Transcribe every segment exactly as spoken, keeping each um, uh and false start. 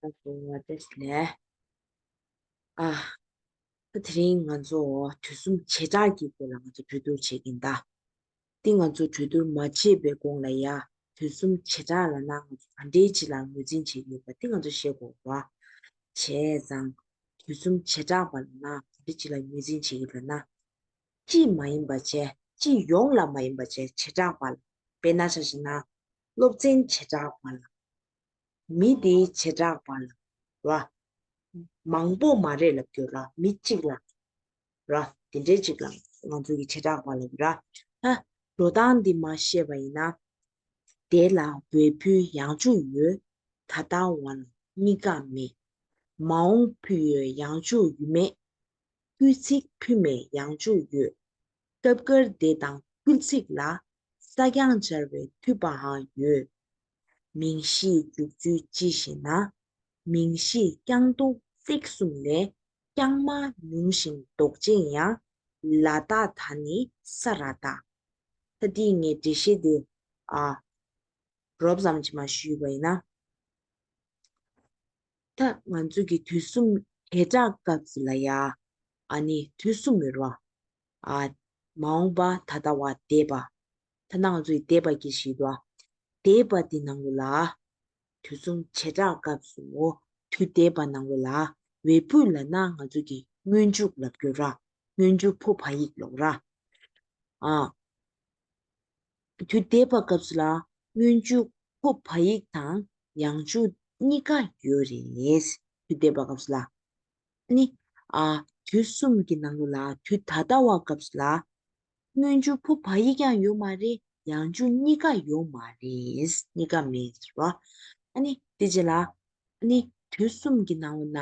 ད་དུང་བ་དེ་ལས། ཨ། ད་དེ་རིང་ང་ཚོ་དུས་གསུམ་བྱེ་བྲག་གི་སྐོར་ལ་ང་ཚོ་གྲོས་བསྡུར་བྱེད་ཀྱིན་གདའ། འདི་ང་ཚོ་གྲོས་བསྡུར་མ་བྱས་པའི་གོང་ལ་ཡ། དུས་གསུམ་བྱེ་བྲག་ལབ་ན་ང་ཚོ་ག་འདྲའི་ཅིག་ལ་ངོས་འཛིན་བྱེད་ཀྱི་ཡོད་པ་འདི་ང་ཚོ་ཤེས་དགོས་པ། བྱས་ཙང་། དུས་གསུམ་བྱེ་བྲག་པ་ལབ་ན་ག་འདྲའི་ཅིག་ལ་ངོས་འཛིན་བྱེད་ཀྱི་ལབ་ན། སྤྱི་མ་ཡིན་པ་བྱས། སྤྱི་ཡོངས་ལ་མ་ཡིན་པ་བྱས་བྱེ་བྲག་པ་ལ། དཔེར་ན་ཆ་བཞག་ན། སློབ་ཚན་བྱེ་བྲག་པ་ལ། མི་དེའི་བྱེ་བྲག་པ་ལ། ར། མང་པོ་མ་རེད་ལབ་རྒྱུ་ར། མི་གཅིག་ལ། ར། དེ་འདྲའི་གཅིག་ལ་ང་ཚོ་གི་བྱེ་བྲག་པ་ལབ་ར། ད་འགྲོ་སྟངས་འདི་མ་ཤེས་པ་ཡིན་ན། དེ་ལ་འོས་འཕུལ་ཡང་འཇུག་ཡོད། ད་ལྟ་བ་ལ་གཉིས་ཀ་མེད། མ་འོངས་འཕུལ་ཡོད་ཡང་འཇུག་ཡོད་མེད། སྐུལ་ཚིག་འཕུལ་མེད་ཡང་འཇུག་ཡོད། སྐབས་འགར་དེ་དང་སྐུལ་ཚིག་ལ་ས་རྐྱང་སྦྱར་བའི་འཐུས་པའང་ཡོད། མིང་གཞིའི་འཇུག་ཚུལ་ཅི་ཞེ་ན། མིང་གཞི་རྐྱང་སྡོང་ཚིག་གསུམ་ལས། རྐྱང་མ་ཉུང་ཞིང་འདོགས་ཅན་ཡང་། ལ་དྭགས་ད་ནི་ས་ར་དྭགས། ད་འདིའི་ངས་འགྲེལ་བཤད་དེ། ཨ། རོབ་ཙམ་ཅིག་མ་ཞུས་པ་ཡིན་ན། ད་ང་ཚོ་གི་དུས་གསུམ་བྱེ་བྲག་སྐབས་སུ་ལ་ཡ། ཨ་ནི་དུས་གསུམ་ཡོད་རེད་བ། ཨ། མ་འོངས་པ། ད་ལྟ་བ། འདས་པ། ད་ནང་ཚོའི་འདས་པ་གི་ཞིག་དོ། འདས་པ་དེ་ནང་ལོ་ལ། དུས་གསུམ་བྱེ་བྲག་སྐབས་སུ། དུས་འདས་པ་ནང་ལོ་ལ། འོས་འཕུལ་ལབ་ན་ང་ཚོ་གི་སྔོན་འཇུག་ལབ་རྒྱུ་ར། སྔོན་འཇུག་ཕོ་བ་ཡིག་ལབ་ར། ཨ། དུས་འདས་པ་སྐབས་སུ་ལ། སྔོན་འཇུག་ཕོ་བ་ཡིག་དང་ཡང་འཇུག་གཉིས་ཀ་ཡོད་རེད། དུས་འདས་པ་སྐབས་སུ་ལ། ནི། ཨ། དུས་གསུམ་གྱི་ནང་ལོ་ལ། དུས་ད་ལྟ་བ་སྐབས་སུ་ལ། སྔོན་འཇུག་ཕོ་བ་ཡིག་ཀྱང་ཡོད་མ་རེད། ཡང་འཇུག་གཉིས་ཀ་ཡོད་མ་རེད། གཉིས་ཀ་མེད་རོ། ཨ་ནི་དེ་རྗེས་ལ། ཨ་ནི་དུས་གསུམ་གྱི་ནང་ལོ་ན།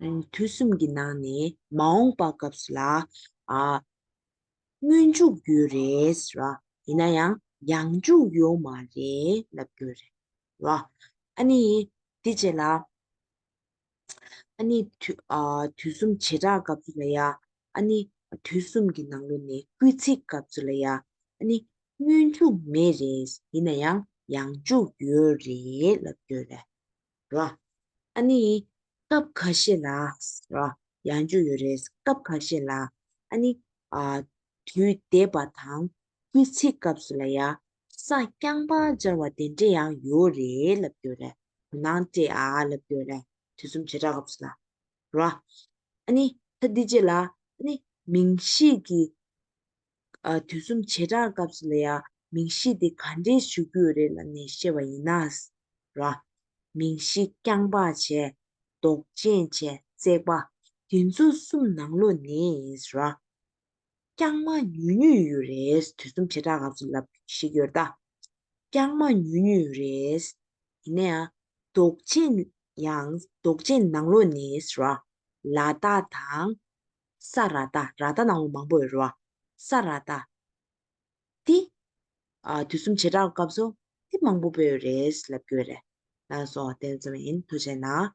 ཨ་ནི་དུས་གསུམ་གྱི་ནང་ནས་མ་འོངས་པ་སྐབས་སུ་ལ། ཨ། སྔོན་འཇུག་ཡོད་རེད་རོ། ཡིན་ན་ཡང་ཡང་འཇུག་ཡོད་མ་རེད་ལབ་རྒྱུ་རེད་རོ། ཨ་ནི་དེ་རྗེས་ལ། ཨ་ནི་དུས། ཨ། དུས་གསུམ་བྱེ་བྲག་སྐབས་སུ་ལ་ཡ། ཨ་ནི་དུས་གསུམ་གྱི་ནང་ལོ་ནས་སྐུལ་ཚིག་སྐབས་སུ་ལ་ཡ། ཨ་ནི་སྔོན་འཇུག་མེད་རེད། ཡིན་ན་ཡང་ཡང་འཇུག་ཡོད་རེད་ལབ་རྒྱུ་རེད་རོ། ཨ་ནི་སྐབས་ཁ་ཤས་ལ་རོ། ཡང་འཇུག་ཡོད་རེད། སྐབས་ཁ་ཤས་ལ། ཨ་ནི། ཨ། དུས་འདས་པ་དང་སྐུལ་ཚིག་སྐབས་སུ་ལ་ཡ། ས་རྐྱང་པ་སྦྱར་བ་དེ་འདྲས་ཡང་ཡོད་རེད་ལབ་རྒྱུ་རེད། དོ་སྣང་སྤྲད་ཨ་ལབ་རྒྱུ་རེད། དུས་གསུམ་བྱེ་བྲག་སྐབས་སུ་ལ། རོ། ཨ་ནི་ད་འདི་རྗེས་ལ། ཨ་ནི་མིང་གཞི་གི། ཨ། དུས་གསུམ་བྱེ་བྲག་སྐབས་སུ་ལ་ཡ། མིང་གཞི་དེ་ག་འདྲས་ཞུ་རྒྱུ་ཡོད་རེད་ལབ་ནས་བཤད་པ་ཡིན་ན། རོ། མིང་གཞི་རྐྱང་པ་བྱས། འདོགས་ཅན་བྱས། བརྩེགས་པ། དེ་ཚོ་གསུམ་ནང་ལོགས་ནས་རོ། རྐྱང་མ་ཉུང་ཉུང་ཡོད་རེད། དུས་གསུམ་བྱེ་བྲག་སྐབས་སུ་ལབ་ཞིག་ཡོད་ད། རྐྱང་མ་ཉུང་ཉུང་ཡོད་རེད། ཡིན་ན་ཡང་། འདོགས་ཅན། ཡང་འདོགས་ཅན་ནང་ལོགས་ནས་རོ། ལ་དྭགས་དང་། ས་ར་དྭགས། ར་དྭགས་ནང་ལོགས་མང་པོ་ཡོད་རོ། ས་ར་དྭགས། དེ། ཨ། དུས་གསུམ་བྱེ་བྲག་སྐབས་སུ་དེ་མང་པོ་སྤེལ་ཡོད་རེད་ལབ་ཀྱི་ཡོད་རེད། ལགས་སོ། དེ་ཙམ་ཡིན། ཐུགས་རྗེ་གནང་།